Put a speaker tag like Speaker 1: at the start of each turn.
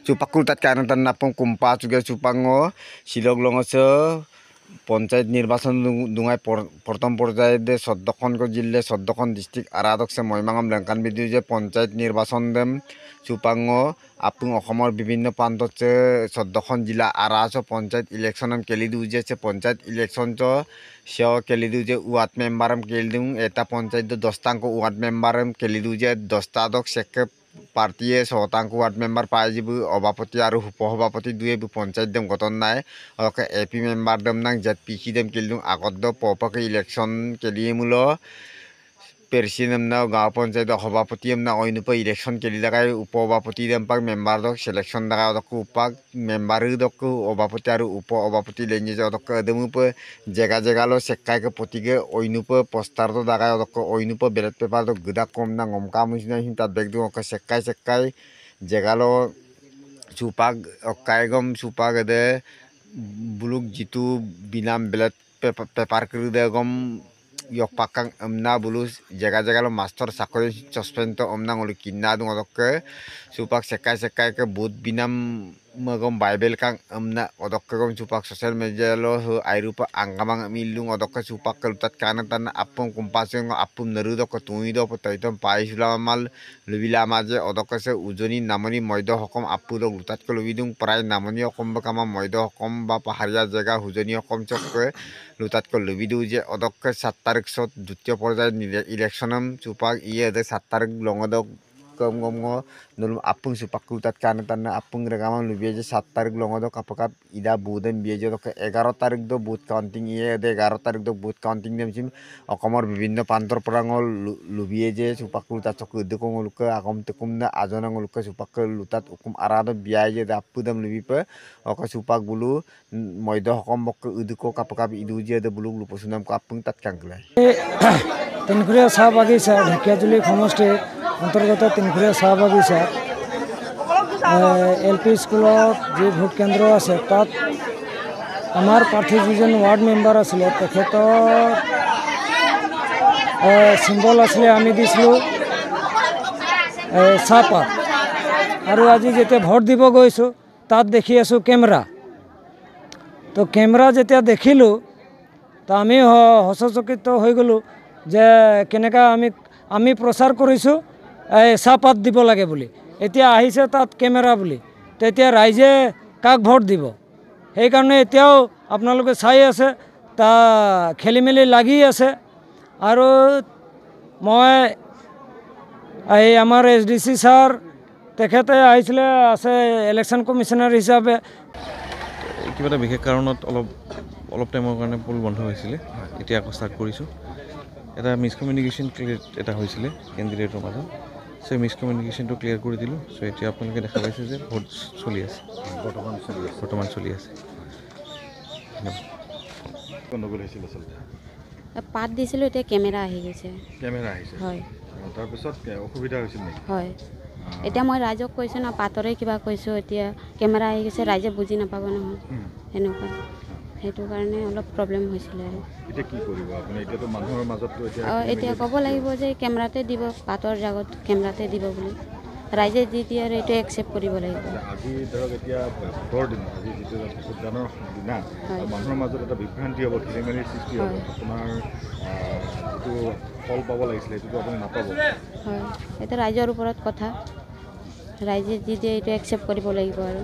Speaker 1: Supakul tat kanan tan napong kumpa juga supango silog longo panchayat নিৰ্বাচন দুঙাই প্ৰথম পৰ্যায়তে 14খনকৈ জিলা 14খন ডিষ্ট্ৰিক্ট আৰাদকছে মইমাঙম লেংকান বিদু যে পঞ্চায়ত নিৰ্বাচন দেম চুপাঙ আপুং অসমৰ বিভিন্ন প্ৰান্তত 14খন জিলা আৰাচ পঞ্চায়ত ইলেকশ্যন কেলি দিওঁ যে পঞ্চায়ত ইলেকশ্যন সেয় কেলি দিওঁ যে ৱাৰ্ড মেম্বাৰ কেলি দিওঁ এটা পঞ্চায়ত 10টাংক ৱাৰ্ড মেম্বাৰ কেলি দিওঁ যে 10টা দক চেকে পাৰ্টিয়ে 6টাংক ৱাৰ্ড মেম্বাৰ পাই যাব সভাপতি আৰু উপসভাপতি দুয়ে পঞ্চায়ত দেম গঠন নাই okay A P member them নাং জেড পি সি দেম কেলি দিওঁ আগত দ পপাকে ইলেকশ্যন কেলিয়ে মূল প্ৰেচিডেণ্ট না গাঁও পঞ্চায়তৰ সভাপতি না অইনুপ ইলেকশ্যন কেলি দেখাই উপ সভাপতি দেম পাক মেম্বাৰ দক চিলেকশ্যন দেখাই অদক উপাক মেম্বাৰ দক সভাপতি আৰু উপ সভাপতি লেঞ্জে অদক এদমুপ জেগা জেগালো চেকাইকে প্ৰতিকে অইনুপ পোষ্টাৰটো দেখাই অদক অইনুপ বেলেট পেপাৰ দক গুদা কম না ngমকা মুচিনা তাত বেগ দিওঁ চেকাই চেকাই জেগালো চুপাক অকাইগম চুপাক এদে বুলুক যিটো বিনাম বেলেট পেপাৰ কৰি দে গম yok pakang amna bulu jaga jaga lo master sakori suspend to amna ngolu kinna dung odokke supak sekai sekai ke bud binam magom bible kang amna odokke gom supak social media lo airupa angamang milung odokke supak kelutat kanan tan apong kumpaseng apum naru dok tui do potaitom paisula mal lubila maje odokke se উজনি নামনি মধ্য অসম আপু dok lutat ke lubidung প্ৰায় নামনি অসম বা কামা মধ্য অসম বা পাহাৰীয়া জেগা উজনি অসম চককে লুতাত কে লুবিদু যে অদককে 7 তাৰিখ দ্বিতীয় পৰ্যায়ত ইলেকশ্যনম চুপাক ইয়ে 7 তাৰিখ লঙদক কম গম নলুম আপুং সুপাক লুতাত কানে তানে আপুং ৰেগামাম লুবিয়ে যে 7 তাৰিখ লঙদক কাপকাপ ইদা বুদেন বিয়ে যে 11 তাৰিখ দ বুথ কাউণ্টিং ইয়ে 11 তাৰিখ দ বুথ কাউণ্টিং দেমচিম অসমৰ বিভিন্ন প্ৰান্তৰ পৰা লুবিয়ে যে চুপাক লুতাত চকু উদ্যোগ লোকে আগম তুকুম না আজনাং লোকে চুপাক লুতাত উকুম আৰাদ বিয়াই যে আপু দাম লুবি পে অক চুপাক বুলু মধ্য অসম বক উদ্যোগ কাপকাপ ইদু যে বুলুক লুপসুনাম আপুং তাত কাংকলাই
Speaker 2: তিনখুৰীয়া চাহ বাগিচা ঢেকীয়াজুলি সমষ্টিৰ অন্তৰ্গত তিনখুৰীয়া চাহ বাগিচা এল পি স্কুলত যি ভোট কেন্দ্ৰ আছে তাত আমাৰ প্ৰাৰ্থী যিজন ৱাৰ্ড মেম্বাৰ আছিলে তেখেতৰ চিম্বল আছিলে আমি দিছিলোঁ চাহপাত আৰু আজি যেতিয়া ভোট দিব গৈছোঁ তাত দেখি আছোঁ কেমেৰা। তো কেমেৰা যেতিয়া দেখিলোঁ তো আমি হচচকিত হৈ গ'লোঁ যে কেনেকুৱা আমি প্ৰচাৰ কৰিছোঁ এই চাহপাত দিব লাগে বুলি, এতিয়া আহিছে তাত কেমেৰা বুলি, তেতিয়া ৰাইজে কাক ভোট দিব? সেইকাৰণে এতিয়াও আপোনালোকে চাই আছে তা খেলি মেলি লাগি আছে। আৰু মই এই আমাৰ এছ ডি চি ছাৰ তেখেতে আহিছিলে আছে ইলেকশ্যন কমিশ্যনাৰ হিচাপে।
Speaker 3: কিবা এটা বিশেষ কাৰণত অলপ টাইমৰ কাৰণে পোল বন্ধ হৈছিলে, এতিয়া আকৌ ষ্টাৰ্ট কৰিছোঁ। এটা মিছকমিউনিকেশ্যন ক্লিয়াৰ এটা হৈছিলে কেণ্ডিডেটৰ মাজত, চ' মিছকমিউনিকেশ্যনটো ক্লিয়াৰ কৰি দিলোঁ। চ' এতিয়া আপোনালোকে দেখা পাইছে যে ভোট চলি আছে, বৰ্তমান চলি আছে।
Speaker 4: পাত দিছিলোঁ, এতিয়া কেমেৰা আহি গৈছে।
Speaker 5: কেমেৰা আহিছে
Speaker 4: হয়,
Speaker 5: তাৰপিছত অসুবিধা হৈছিল নেকি?
Speaker 4: হয়, এতিয়া মই ৰাইজক কৈছোঁ ন, পাতৰে কিবা কৈছোঁ, এতিয়া কেমেৰা আহি গৈছে, ৰাইজে বুজি নাপাব নহয় সেনেকুৱা, সেইটো কাৰণে অলপ প্ৰব্লেম হৈছিলে। আৰু
Speaker 5: এতিয়া কি কৰিব আপুনি? এতিয়াতো মানুহৰ মাজততো
Speaker 4: এতিয়া ক'ব লাগিব যে কেমেৰাতে দিব, পাতৰ জাগত কেমেৰাতে দিব বুলি ৰাইজে যি দিয়ে আৰু এইটো একচেপ্ট কৰিব লাগিব।
Speaker 5: আজি ধৰক এতিয়া ভোটৰ দিন, আজি যিটো ভোটদানৰ দিনা মানুহৰ মাজত এটা বিভ্ৰান্তি হ'ব, খেলি মেলিৰ সৃষ্টি হ'ব, আপোনাৰ যিটো ফল পাব লাগিছিলে সেইটোতো আপুনি নাপাব।
Speaker 4: হয়, এতিয়া ৰাইজৰ ওপৰত কথা, ৰাইজে যি দিয়ে এইটো একচেপ্ট কৰিব লাগিব আৰু।